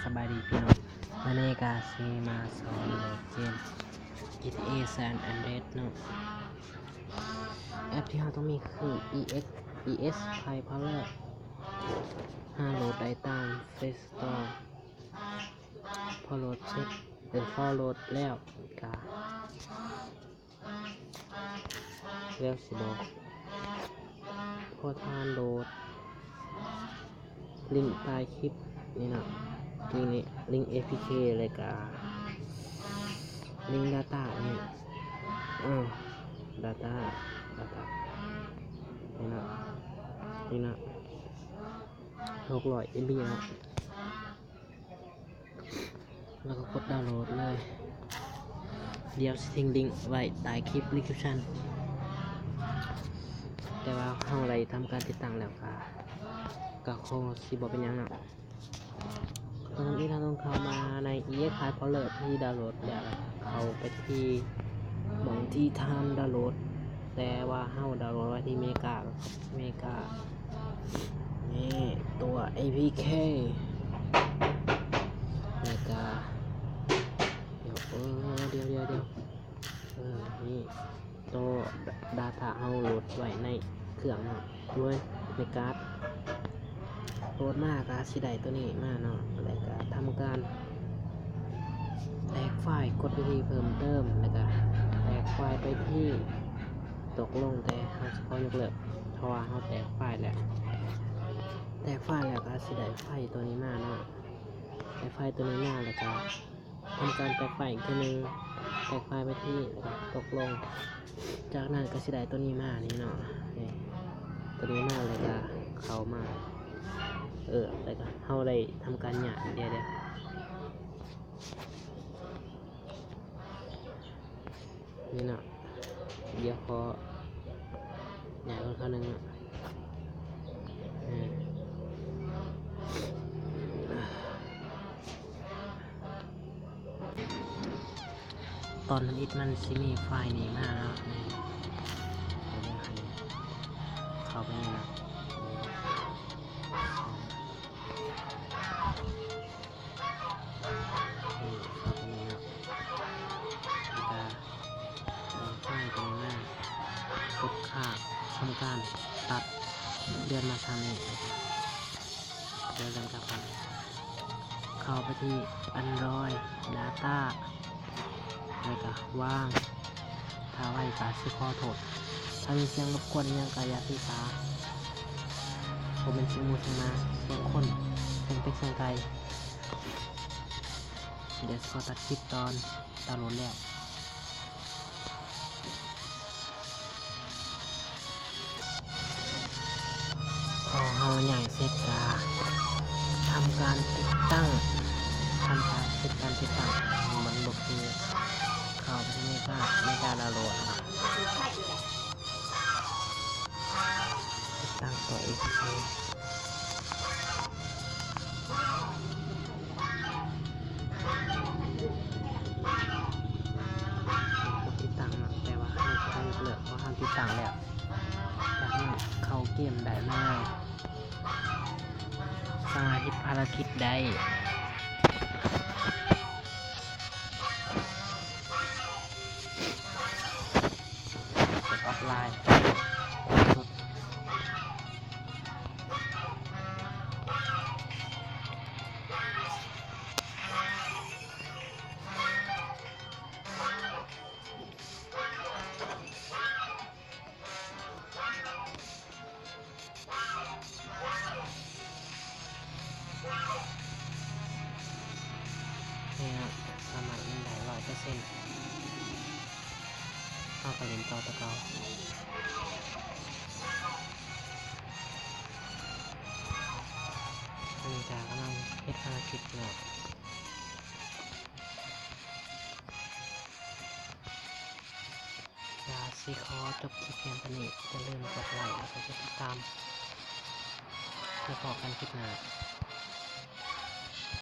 ສະບາຍດີພີ່ນ້ອງ, ມື້ນີ້ກະຊິມາສອນໂຫຼດເກມ ຈີທີເອ San Andreas ເນາະ. ແອັບທີ່ເຮົາຕ້ອງມີຄື ອີເອັກ ອີເອັກ File Explorer ຫາໂຫຼດໄດ້ຕາມ Play Store. ພໍໂຫຼດເສັດ ເອີ ພໍໂຫຼດແລ້ວກະ ແລ້ວຊິບອກ ພໍທ່ານໂຫຼດ ລິງໃຕ້ຄລິບນີ້ເນາະ, ລິງນີ້ ລິງ ເອພີເຄ ແລ້ວກະ ລິງດາຕ້ານີ້ ເອີ ດາຕ້າ ດາຕ້າ ນີ້ເນາະ ນີ້ເນາະ ຫົກຮ້ອຍເອັມບີເນາະ. ແລ້ວກໍກົດດາວໂຫຼດເລີຍ. ດຽວຊິຖິ້ມລິງໄວ້ໃຕ້ຄລິບ description. ແຕ່ວ່າເຮົາໄດ້ທຳການຕິດຕັ້ງແລ້ວກະ ກໍຄົງຊິບໍ່ເປັນຫຍັງເນາະ. ຕອນນີ້ເຮົາຕ້ອງເຂົ້າມາໃນ ອີເອັກ File Explorer ທີ່ດາວໂຫຼດແລ້ວ ເຂົ້າໄປທີ່ ໝ່ອງທີ່ທ່ານດາວໂຫຼດ, ແຕ່ວ່າເຮົາດາວໂຫຼດໄວ້ທີ່ເມກາ ເມກາ ນີ້ ຕົວ ເອພີເຄ ແລ້ວກະ ດຽວ ເອີ ດຽວ ດຽວ ດຽວ ເອີ ນີ້ ໂຕ ດາຕ້າເຮົາໂຫຼດໄວ້ໃນເຄື່ອງເນາະ ໂດຍໃນກາດ ໂຫຼດມາກະຊິໄດ້ໂຕນີ້ມາເນາະ, ແລ້ວກະທຳການແຕກໄຟລ໌ ກົດໄປທີ່ເພີ່ມເຕີມ ແລ້ວກະແຕກໄຟລ໌ໄປທີ່ຕົກລົງ, ແຕ່ເຮົາຊິຂໍຍົກເລີກ ເພາະວ່າເຮົາແຕກໄຟລ໌ແລ້ວ, ແຕກໄຟລ໌ແລ້ວກະຊິໄດ້ໄຟລ໌ໂຕນີ້ມາເນາະ, ໄດ້ໄຟລ໌ໂຕນີ້ມາແລ້ວກະ ທຳການແຕກໄຟລ໌ອີກເທື່ອໜຶ່ງ, ແຕກໄຟລ໌ໄປທີ່ ແລ້ວກໍຕົກລົງ, ຈາກນັ້ນກໍຊິໄດ້ໂຕນີ້ມານີ້ເນາະ, ນີ້ ໂຕນີ້ມາແລ້ວກໍເຂົ້າມາ ເອີ ແລ້ວກໍເຮົາໄດ້ທຳການຍ້າຍ ດຽວ ດຽວ ນີ້ເນາະ. ດຽວຂໍຍ້າຍກ່ອນຄາວໜຶ່ງເນາະ. ເອີ ຕອນທຳອິດມັນຊິມີໄຟລ໌ນີ້ມາເນາະ, ນີ້ ເຂົ້າໄປນີ້ເນາະ. ນີ້ ເຂົ້າໄປນີ້ເນາະ ແລ້ວກະເອົາໄຟລ໌ຕົວນີ້ມາກົດຂ້າມ ທຳການຕັດເລື່ອນມາທາງນີ້ ເລື່ອນກັບກັນ ເຂົ້າໄປທີ່ Android Data ແລ້ວກະວາງ. ຖ້າໄວກະຊິຂໍໂທດ, ຖ້າມີສຽງລົບກວນອີ່ຫຍັງກະຢ່າຖືສາ, ບໍ່ແມ່ນສຽງໝູສຽງໝາ, ສຽງຄົນ, ສຽງເປັດສຽງໄກ່. ດຽວຊິຂໍຕັດຄລິບຕອນດາວໂຫຼດແລ້ວ. ພໍເຮົາຍ້າຍເສັດກະທຳການຕິດຕັ້ງ, ທຳການເຮັດການຕິດຕັ້ງ. ມັນບໍ່ຄືເຂົ້າໄປໃນເມກາ, ເມກາດາວໂຫຼດເນາະ. ຕິດຕັ້ງຕົວເອພີເຄ ກົດຕິດຕັ້ງເນາະ, ແຕ່ວ່າເຮົາ ເຮົາຍົກເລີກ ເພາະເຮົາຕິດຕັ້ງແລ້ວ. ຈາກນັ້ນເຂົ້າເກມໄດ້ເລີຍ, ສາມາດເຮັດພາລະກິດໄດ້. ເປີດອອຟລາຍສຸດ. ນີ້ເນາະ ສາມາດຫຼິ້ນໄດ້ຮ້ອຍເປີເຊັນ. ເຮົາກໍຫຼິ້ນຕໍ່ແຕ່ເກົ່າ. ອັນນີ້ກະກຳລັງເຮັດພາລະກິດເນາະ. ກະຊິຂໍຈົບຄລິບພຽງເທົ່ານີ້. ຢ່າລືມກົດໄລ ແລະ ກົດຕິດຕາມ. ແລ້ວພໍ້ກັນຄລິບໜ້າ.